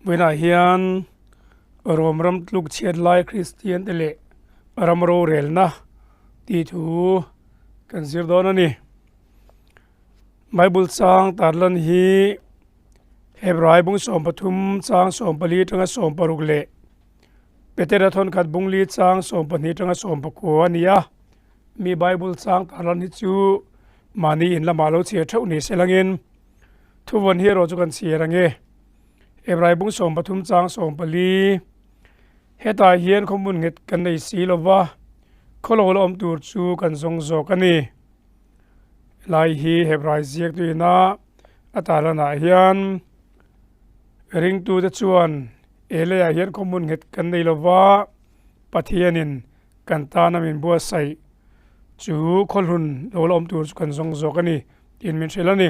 Vawiinah hian Rom ram tluk chhiat lai Kristian te leh ram rorelna tih thu kan zir dawn a ni. Bible chang tarlan hi Hebrai bung 13 chang 14 atanga 16 leh Petera thawnkhat bungli chang 12 atanga 19 a ni a. Mi Bible chang tarlan hi chu mahni in lamah lo chhiar theuh ni se langin thuvawn hi erawh chu kan chhiar ang e. Hebrai bung 13 chang 14 hetah hian khawhmun nghet kan nei si lova khawlo la awm tur chu kan zawng zawk a ni. Helai hi Hebrai ziak tuina a tarlanah hian ringtute chuan he leiah hian khawhmun nghet kan nei lova Pathianin kan tana min buatsaih chu khawhlun lo la awm tur chu kan zawng zawk a ni tiin min hrilh a ni.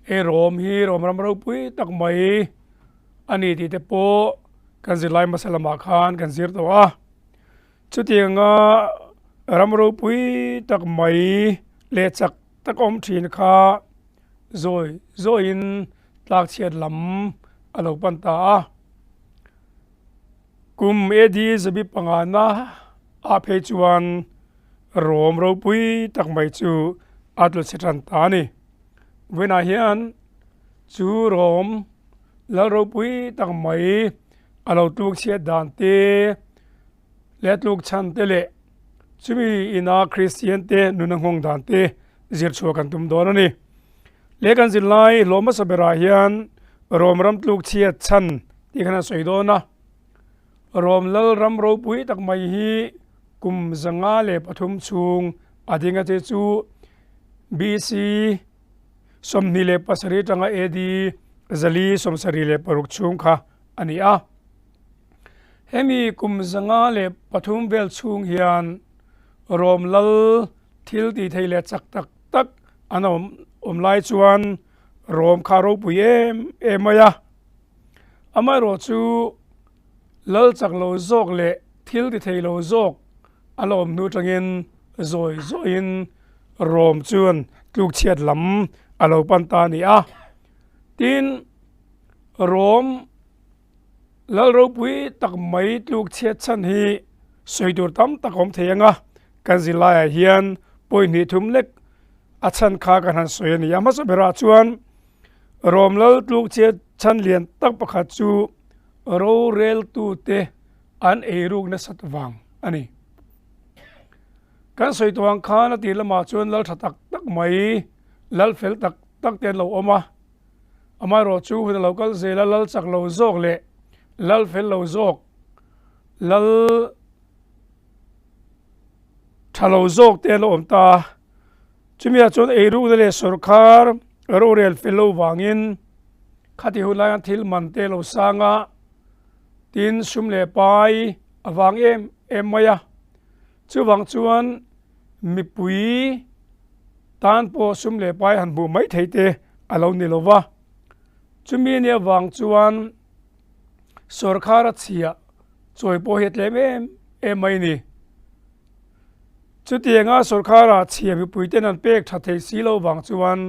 Hei Rom hi Rom ram ropui tak mai a ni tih te pawh kan zirlai hmasa lamah khan kan zir tawh a. Chutianga ram ropui tak mai leh chak tak awm thin kha zawi zawiin tlak chhiat lam a lo pan ta a. Kum AD zabi pangana ah phei chuan Rom ropui tak mai chu a tlu chhe tan ta a ni. Vawiinah hian chu Rom lal ropui tak mai a lo tluk chhiat dan te leh tluk chhan te leh chumi ina Kristian te nuna nghawng dan te zir chhuah kan tum dawn a ni. Leh kan zirlai hlawh hmasa berah hian Rom ram tluk chhiat chhan tih khan a sawi dawn a. Rom lal ram ropui tak mai hi kum 103 chhung a ding a che chu BC 27 atanga AD 476 chhung kha a ni a. Hemi kum 103 vel chhung hian Rom lal thil tih thei leh chak tak tak an awm awm lai chuan Rom kha ropui em em mai a. Amaherawh chu lal chak lo zawk leh thil ti thei lo zawk a la awm hnu atangin zawi zawiin Rom chuan tluk chhiat lam a lo pan ta a ni a. Tin, Rom lal ropui tak mai tluk chhiat chhan hi sawi tur tam tak a awm thei ang a, kan zirlaiah hian pawi hnih thum lek a chhan kha kan han sawi a ni. A hmasa berah chuan Rom lal tluk chhiat chhan lian tak pakhat chu roreltute an eiruk nasat vang a ni. Kan sawi tawh ang khan a tir lamah chuan lal tha tak tak mai, lal fel tak tak te an lo awm a. Amaherawh chu hun a lo kal zel a, lal chak lo zawk leh lal fel lo zawk, lal tha lo zawk te an lo awm ta a. Chumiah chuan eirukna leh sawrkar rorel fel lo vangin khati hun lai khan thil man te a lo sang a, tin sum leh pai a vang em em mai a. Chuvang chuan mipui tan pawh sum leh pai han hmuh mai thei te a lo ni lo va. Chumi nia avang chuan sawrkar a chhia chawi pawh hi a tlem em em mai a ni. Chutianga sawrkar a chhia mipui ten an pek tha thei si lo vang chuan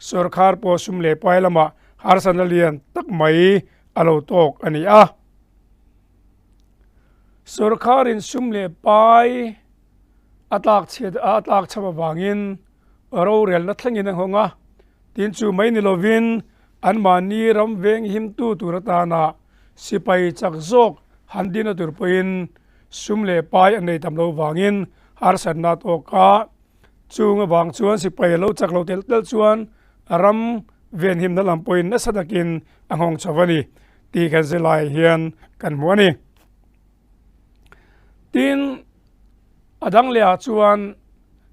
sawrkar pawh sum leh pai lamah harsatna lian tak mai a lo tawk a ni a. Sawrkarin sum leh pai a tlak chhiat a tlak chham avangin rorelna thlengin a nghawng a, tin chu mai ni lovin anmahni ram veng himtu tur atana sipai chak zawk han dina tur pawhin sum leh pai an nei tam lo vangin harsatna a tawk a, chung avang chuan sipai a lo chak lo telh telh chuan ram venhimna lam pawhin nasa takin a nghawng chho a ni tih kan zirlaiah hian kan hmu a ni. Tin, a dang lehah chuan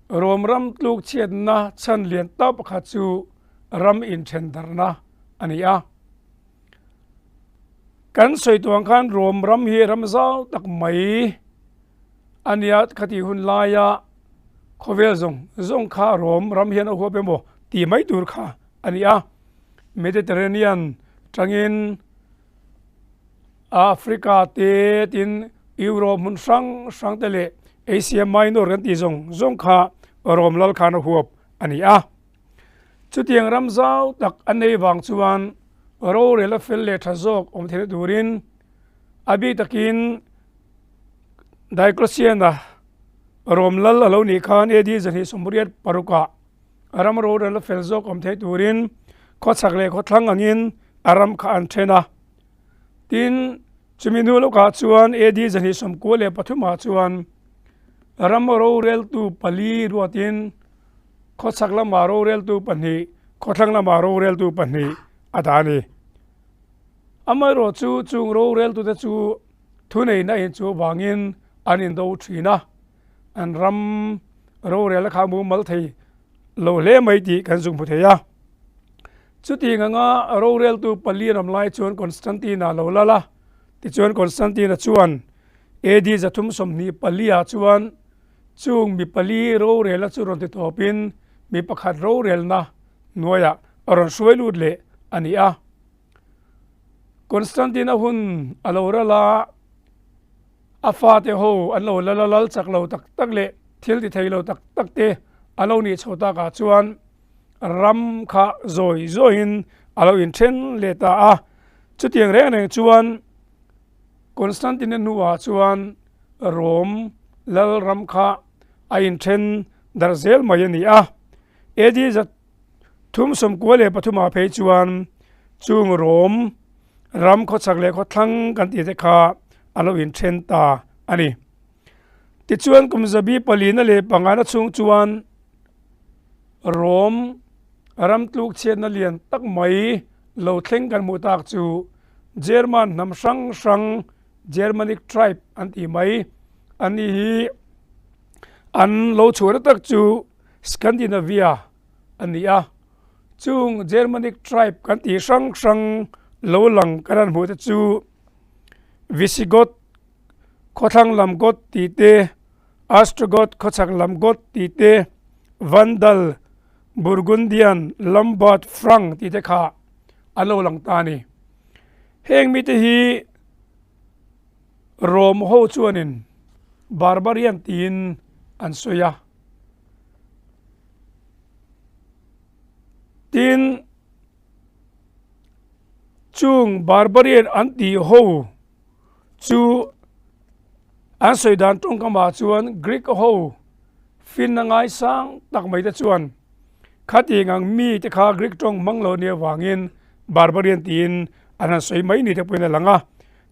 Rom ram tluk chhiatna chhan lian tak pakhat chu ram inthen darhna a ni a. Kan sawi tuang khan Rom ram hi ram zau tak mai a nia khati hun laia khawvel zawng zawng kha Rom ram hian a huap emaw tih mai tur kha a ni a. Mediterranean tangin Africa te tin Europe hmun hrang hrang te leh Asia Minor kan tih zawng zawng kha Rom lal khan a huap a ni a. Chutiang ram zau tak an nei vang chuan Rorel a fel leh tha zawk awm theihna turin a bik takin Diocletian-a Rom lal a lo nih khan AD 286 ah ram rorel a fel zawk awm theih turin khawchhak leh khawthlang angin a ram kha an then a. Tin, chumi hnu lawkah chuan AD 293 ah chuan ram roreltu pali ruatin Khawchhak lamah roreltu pahnih, khawthlang lamah roreltu pahnih a dah a ni. Amaherawh chu chung roreltute chu thuneihna inchuh vangin an indo thin a, an ram rorelna kha mumal thei lo hle mai tih kan zuk hmu thei a. Chutiang anga roreltu pali an awm lai chuan Constantine-a lo lal a, tichuan Constantine-a chuan AD 324 ah chuan Chung mi pali rorelna chu rawn ti tawpin mi pakhat rorelna hnuaiah a rawn hruai lut leh a ni a. Constantine-a hun a lo ral a, a fate ho an lo lal a, lal chak lo tak tak leh thil ti thei lo tak tak te a lo nih chho takah chuan ram kha zawi zawiin a lo inthen leh ta a. Chutiang reng reng chuan Constantine-a hnuah chuan Rom lal ram kha a inthen darh zel mai a ni a. AD 393 ah phei chuan chung Rom ram khawchhak leh khawthlang kan tih te kha a lo inthen ta a ni. Tichuan kum zabi palina leh pangana chhung chuan Rom ram tluk chhiatna lian tak mai lo thleng kan hmuh tak chu German hnam hrang hrang Germanic tribe an tih mai. An ni hi an lo chhuahna tak chu Scandinavia a ni a. Chung Germanic tribe kan tih hrang hrang lo lang kan han hmuh te chu Visigoth khawthlang lam Goth tih te, Ostrogoth khawchhak lam Goth tih te, Vandal, Burgundian, Lombard, Frank tih te kha an lo lang ta a ni. Heng mite hi Rom ho chuanin Barbarian tiin an sawi a. Tin, chung Barbarian an tih ho chu an sawi dan tawngkamah chuan Greek ho finna ngaisang tak mai te chuan Khatiang ang mi te kha Greek tawng hmang lo nia vangin Barbarian tiin an han sawi mai ni te pawhin a lang a.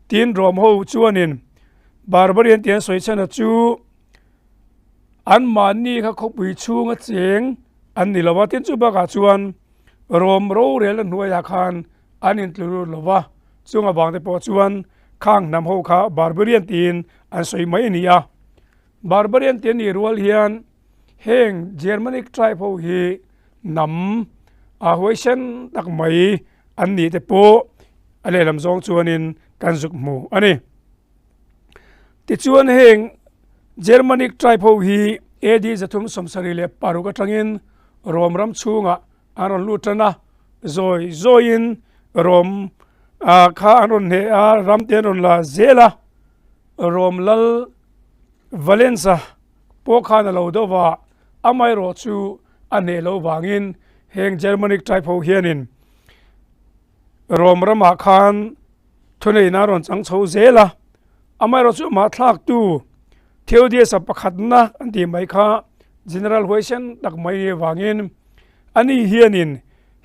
Tin, Rom ho chuanin Barbarian tih an sawi chhan chu anmahni kha khawpui chhunga cheng an ni lo va. Tin, chu bakah chuan Rom rorelna hnuaiah khan an intlu lo va, chung avang te pawh chuan khang hnam ho kha Barbarian tiin an sawi mai a ni a. Barbarian tih a nih rual hian Heng Germanic tribe ho hi hnam a huaisen tak mai an nih te pawh a lehlam zawng chuanin kan zuk hmu a ni. Tichuan heng Germanic tribe ho hi AD 376 atangin Rom ram chhungah an rawn lut tan a, zawi zawiin Rom kha an rawn hneh a, ram te an rawn la zel a, Rom lal Valenza pawh khan a lo deuh va, amaherawh chu a hneh loh vangin heng Germanic tribe ho hianin Rom ramah khan thuneihna a rawn chang chho zel a, amaherawh chu amah thlaktu Theodius-a pakhatna an tih mai kha General huaisen tak mai nih avangin ani hianin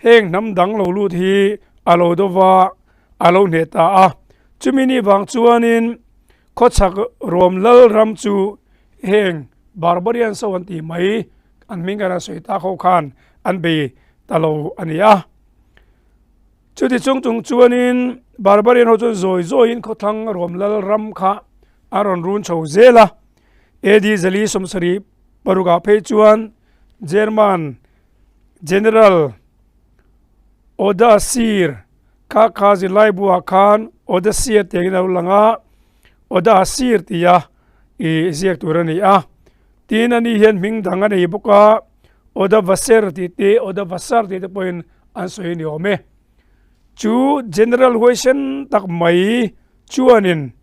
heng hnam dang lo lut hi a lo deuh va, a lo hneh ta a, chumi nih vang chuanin Khawchhak Rom lal ram chu heng Barbarians ho an tih mai, an hming kan han sawi tak ho khan an bei ta lo a ni a. Chuti chung chung chuanin Barbarian ho chuan zawi zawiin khawthlang Rom lal ram kha an rawn run chho zel a. AD 476 ah phei chuan German General Odoacer Kha kha zirlai buah khan Odasia tih angin a lo lang a, Odasir tia i ziak tur a ni a. Tin ani hian hming dang a nei bawk a, Odavaser tih te, Odavasar tih te pawhin an sawi a ni awm e. Chu General huaisen tak mai chuanin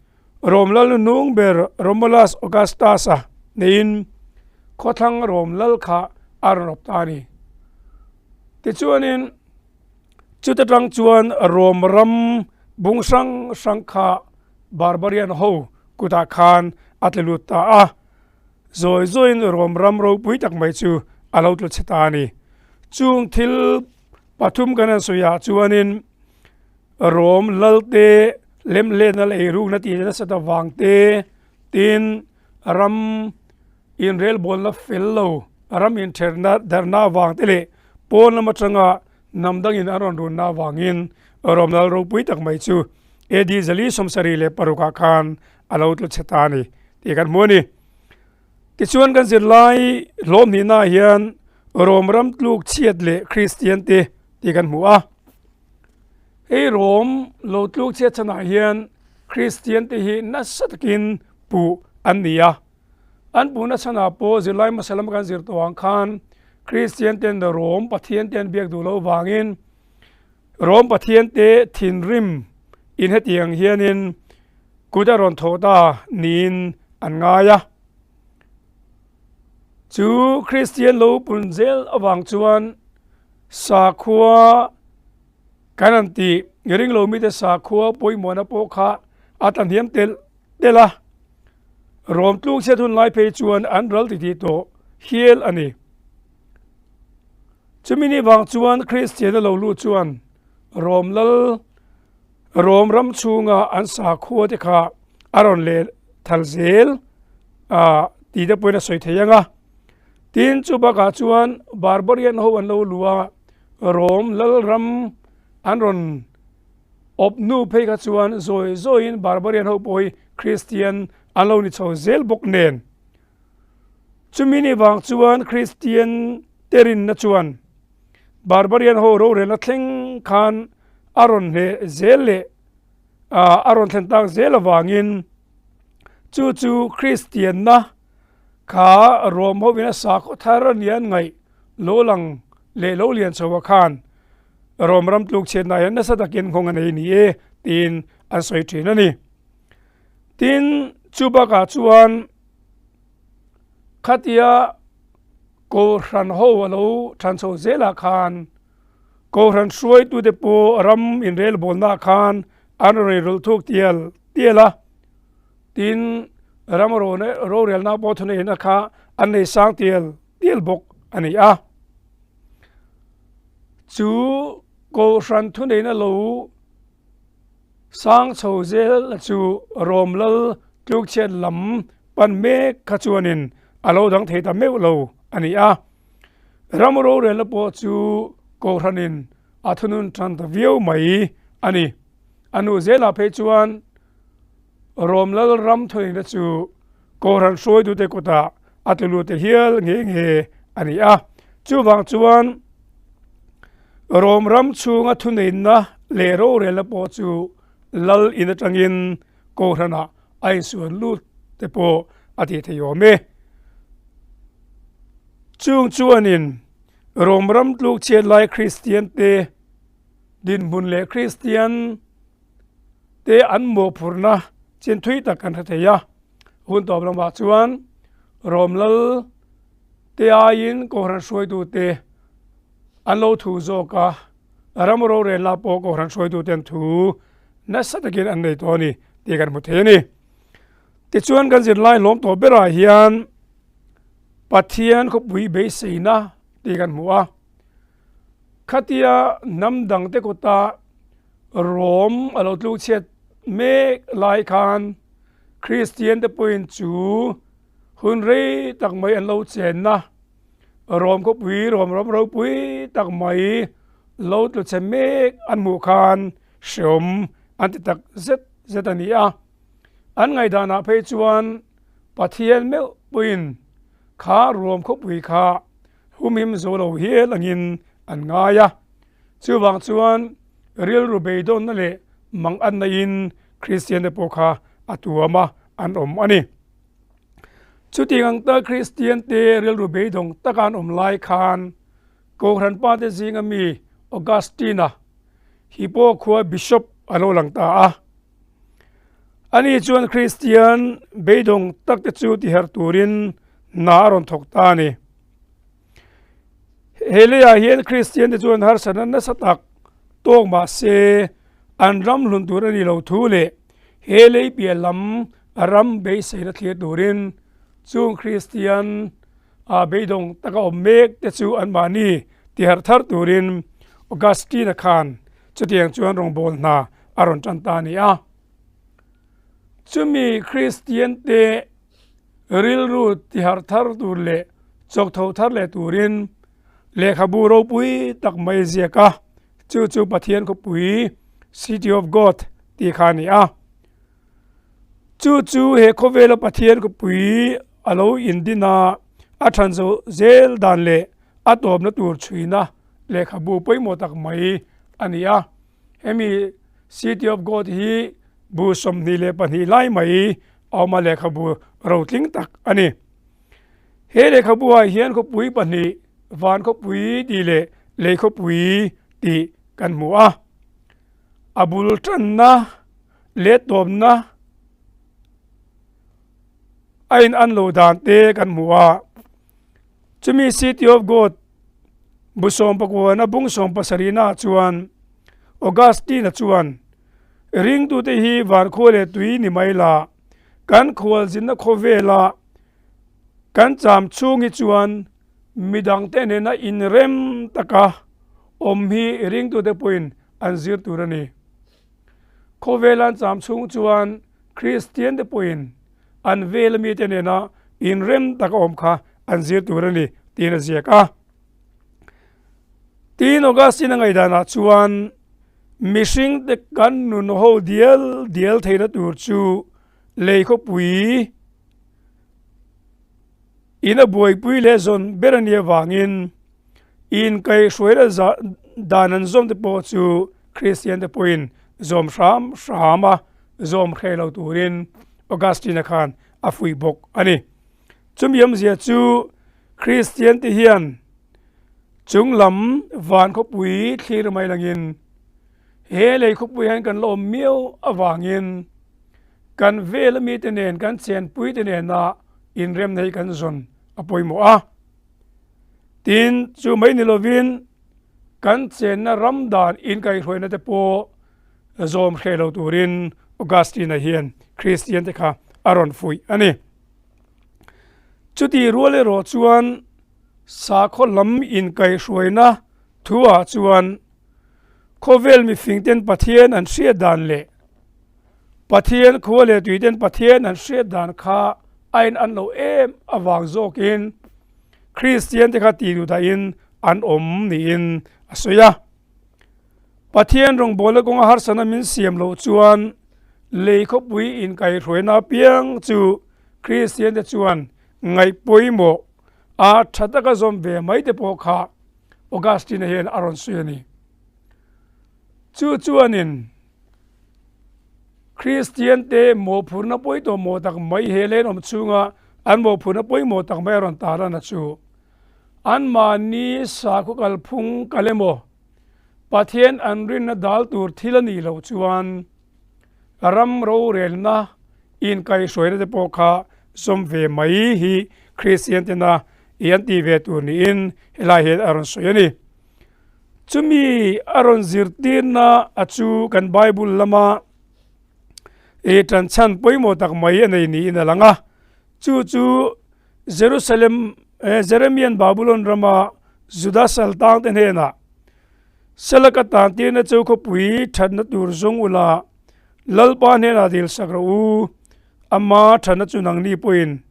Rom lal nung ber Romulus Augustus-a neiin khawthlang Rom lal kha a rawn awp ta a ni. Tichuanin. Chuta tang chuan Rom ram bung hrang hrang kha Barbarian ho kutah khan a tla lut ta a. Zawi zawiin Rom ram ropui tak mai chu a lo tlu chhe ta a ni. Chung thil pathum kan han sawi ah chuanin Rom lalte lemhlenna leh eirukna tih nasat avang te, tin ram inrelbawlna fel lo, ram intherna darhna avang te leh pawn lam atanga hnam dangin an rawn runna avangin Rom lal ropui tak mai chu AD 476 ah khan a lo tlu chhe ta a ni tih kan hmu a ni. Tichuan kan zirlai hlawm hnihnaah hian Rom ram tluk chhiat leh Kristian te tih kan hmu a. Hei Rom lo tluk chhiat chhanah hian Kristian te hi nasa takin puh an ni a. An puhna chhanah pawh zirlai hmasa lama kan zir tawh ang khan Kristian ten Rom Pathian te an biak duh loh vangin Rom Pathian te thinrim in hetiang hianin kut a rawn thawh ta niin an ngai a. Chu Kristian lo pun zel avang chuan sakhua kan han tih ring lo mite sakhua pawimawhna pawh kha a tla hniam telh telh a. Rom tluk chhiat hun lai phei chuan an ral titih tawh hial a ni. Chumi ni vang chuan Kristiana lo lut chuan Rom lal Rom ram chhunga an sakhua te kha a rawn leh thal zel ah tih te pawhin a sawi thei ang a. Tin, chu bakah chuan Barbarian ho an lo lu a, Rom lal ram an rawn awp hnu phei kha chuan zawi zawiin Barbarian ho pawh hi Kristian an lo ni chho zel bawk nen. Chumi ni vang chuan Kristian te rinna chuan Barbarian ho rorelna thleng khan a rawn hneh zel leh a rawn thlen tak zel avangin chu chu Kristianna kha Rom hovin a sakhaw thar a nia an ngaih lo lang leh lo lian chho ah khan Rom ram tluk chhiatna hian nasa takin nghawng a nei ni e tiin an sawi thin a ni. Tin, chu bakah chuan khatia Kohhran ho a lo than chho zelah khan Kohhran hruaitute pawh ram inrelbawlnaah khan an rawn inrawlh thuk tial tial a, tin ram rorelna pawh thuneihna kha an nei sang tial tial bawk a ni a. Chu Kohhran thuneihna lo sang chho zel chu Rom lal tlukchhiat lam pan mek kha chuanin a lo dang thei ta meuh lo a ni a. Ram rorelna pawh chu Kohhranin a thunun tan ta viau mai a ni. A nu zelah phei chuan Rom lal ram thuneihna chu Kohhran hruaitute kutah a ti lut ta hial nghe nghe a ni a. Chuvang chuan Rom ram chhunga thuneihna leh rorelna pawh chu lal in atangin Kohhranah a insuan lut te pawh a tih thei awm e. Chung chuanin Rom ram tluk chhiat lai Kristian te dinhmun leh Kristian te an mawhphurhna chin thui tak kan hre thei a. Hun tawp lamah chuan Rom lal te aiin Kohhran hruaitu te an lo thu zawk a, ram rorel lah pawh Kohhran hruaitu ten thu nasa takin an nei tawh a ni tih kan hmu thei a ni. Tichuan kan zirlai hlawm tawh berah hian Pathian khawpui beiseina tih kan hmu a. Khatia hnam dangte kawta Rom a lo tluk chhiat mek lai khan Kristian te pawhin chu hun rei tak mai an lo chenna Rom khawpui Rom ram ropui tak mai lo tlu chhe mek an hmuh khan hreawm an ti tak zet zet a ni a. An ngaihdanah phei chuan Pathian meuh pawhin kha Rom khawpui kha humhim zo lo hial angin an ngai a. Chuvang chuan rilru beidawnna leh mang an naihin Kristian te pawh kha a tuam a, an awm a ni. Chutiang ang ta Kristian te rilru beidawng taka an awm lai khan Kohhran pa te zinga mi Augustine-a hi pawh khua Bishop a lo lang ta a. Ani chuan Kristian beidawng tak te chu tiherh turin hna a rawn thawk ta a ni. He leiah hian Kristian te chuan harsatna nasa tak. tawk mah se an ram hlun tur a ni lo thu leh he lei piah lam ram beiseina thlir turin chung Kristian a beidawng taka awm mek te chu anmahni tiharh thar turin Augustine-a khan chutiang chuan rawngbâwl hna a rawn tan ta a ni a. Chumi Kristian te rilru tiharh thar tur leh chawktho thar leh turin lehkhabu ropui tak mai ziak a, chu chu Pathian khawpui, City of God, tih kha a ni a. Chu chu he khawvela Pathian khawpui a lo indin a, a than zo zel dan leh a tawpna tur chhuina lehkhabu pawimawh tak mai a ni a. Hemi City of God hi bu 22 lai mai a awm a, lehkhabu rotling tak a ni. He lehkhabu ah hian khawpui pahnih, van khawpui tih leh lei khawpui tih kan hmu a. A bul tanna leh tawpna a in an lo dan te kan hmu a. Chumi City of God bu sawmpakuana bung sawmpasarihna ah chuan Augustine-a chuan ringtute hi vankhua leh tui ni mai la, kan khualzinna khawvela kan cham chhung hi chuan midangte nena inrem taka awm hi ringtute pawhin an zir tur a ni. Khawvela an cham chhung chuan Kristiante pawhin an vela mite nena inrem taka awm kha an zir tur a ni tiin a ziak a. Tin, Augustine-a ngaihdanah chuan mihringte kan nun ho dial dial theihna tur chu lei khawpui in a buaipui leh zawn ber a nih avangin inkaihhruaina dan an zawm te pawh chu Kristian te pawhin zawm hram hram a zawm hreh lo turin Augustine-a khan a fuih bawk a ni. Chumi awmzia chu Kristian te hian chung lam van khawpui thlir mai langin he lei khawpui hian kan la awm miau avangin kan vel ami te nen kan chenpui te nena inremna hi kan zawn a pawimawh a. Tin, chu mai ni lovin kan chenna ram dan inkaihhruaina te pawh zawm hreh lo turin Augustine-a hian Kristian te kha a rawn fuih a ni. Chuti rual erawh chuan sakhaw lam inkaihhruaina thuah chuan khawvel mifingten Pathian an hriat dan leh Pathian khua leh tuiten Pathian an hriat dan kha a in an lo em avang zawkin Kristian te kha tih duh dahin an awm niin a sawi a. Pathian rawngbawlna kawnga harsatna min siam loh chuan lei khawpui inkaihhruaina apiang chu Kristian te chuan ngaih pawimawh a tha taka zawm ve mai te pawh kha Augustine-a hian a rawn sawi a ni. Chu chuanin Kristian te mawhphurhna pawitawh mawh tak mai he lenawm chhunga an mawhphurhna pawimawh tak mai a rawn tarlan a chu. Anmahni sakhaw kalphung kal emaw, Pathian an rinna dal tur thil a nih loh chuan ram rorelna inkaihhruaina te pawh kha zawm ve mai hi Kristian tena i an tih ve tur niin helai hian a rawn sawi a ni. Chumi a rawn zirtirna a chu kan Bible lama i tanchhan pawimawh tak mai a nei niin a lang a, chu chu Jerusalem Jeremian Babulon rama Juda saltang te hnenah, Sela ka tan tirna chu khawpui thatna tur zawng ula, Lalpa hnenah dil sak rawh u, ama thatna chu nangni pawhin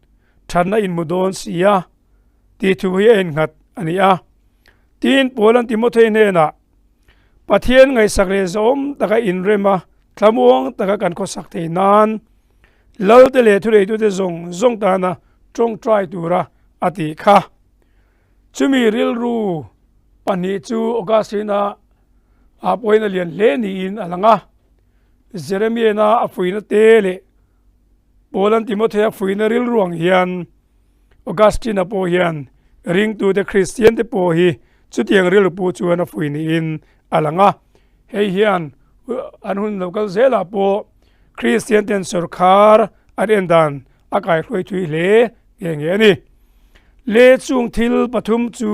thatna in mu dawn si a, tih thu hi a innghat a ni a. Tin, Paula'n Timothei hnenah, Pathian ngaihsak leh zawm taka inrem a, thlamuang taka kan khawsak thei nan, Lalte leh thuneitute zawng zawng tana tawngtai tura a tih kha. Chumi rilru pahnih chu Augustine-a a pawhin a lian hle niin a lang a. Jeremiah-na a fuihna te leh Paul-a'n Timothea fuihna rilru ang hian Augustine-a pawh hian ringtute Kristiante pawh hi chutiang rilru pu chuan a fuih niin a lang a. Hei hian an hun lo kal zelah pawh Kristian ten sawrkhar an en dan a kaihruai thui hle nghe nghe a ni. Le chung thil pathum chu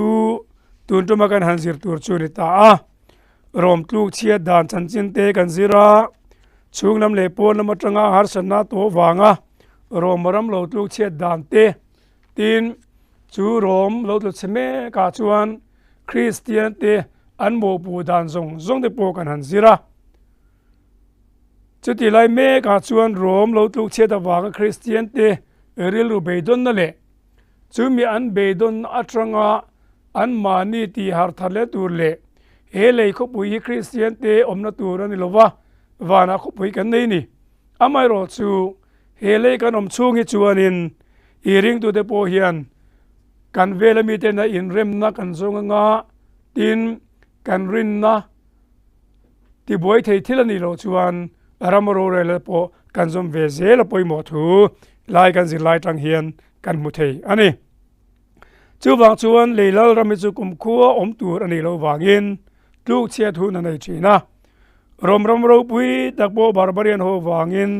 tun tuma kan han zir tur chu a ni ta a. Rom tluk chhiat dan chanchin te kan zir a, chhung lam leh pawn lam atanga harsatna tawh vanga Rom ram lo tluk chhiat dan te, tin chu Rom lo tlu chhe mek ah chuan Kristian te an mawhpuh dan zawng zawng te pawh kan han zir a. Chuti lai mek ah chuan Rom lo tluk chhiat avanga Kristian te rilru beidawnna leh Chumi an beidawn atanga anmahni tih harh thar leh tur leh he lei khawpui hi Kristian te awmna tur a ni lova, vanah khawpui kan nei ni. Amaherawh chu he lei kan awm chhung hi chuanin i ringtute pawh hian kan vela mitena inremna kan zawng anga tin kan rinna tibuai thei thil a nih loh chuan ram rorel pawh kan zawm ve zel a pawimawh thu lai kan zirlai tang hian kan hmu thei a ni. Chuvang chuan lei lal ram hi chu kumkhua awm tur a nih loh vangin tluk chhiat hun a nei thin a. Rom ram ropui tak pawh barbarian ho vangin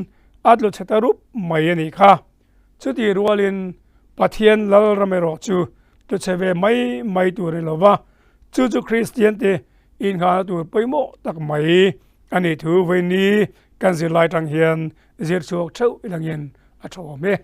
a tlu chhe ta rup mai a nih kha. Chutih rualin Pathian lal ram erawh chu tlu chhe ve mai mai tur a ni lo va, chu chu Kristian te inghahna tur pawimawh tak mai a nih thu vawiin ni kan zirlai tang hian zir chhuak theuh ilangin a tha awm e.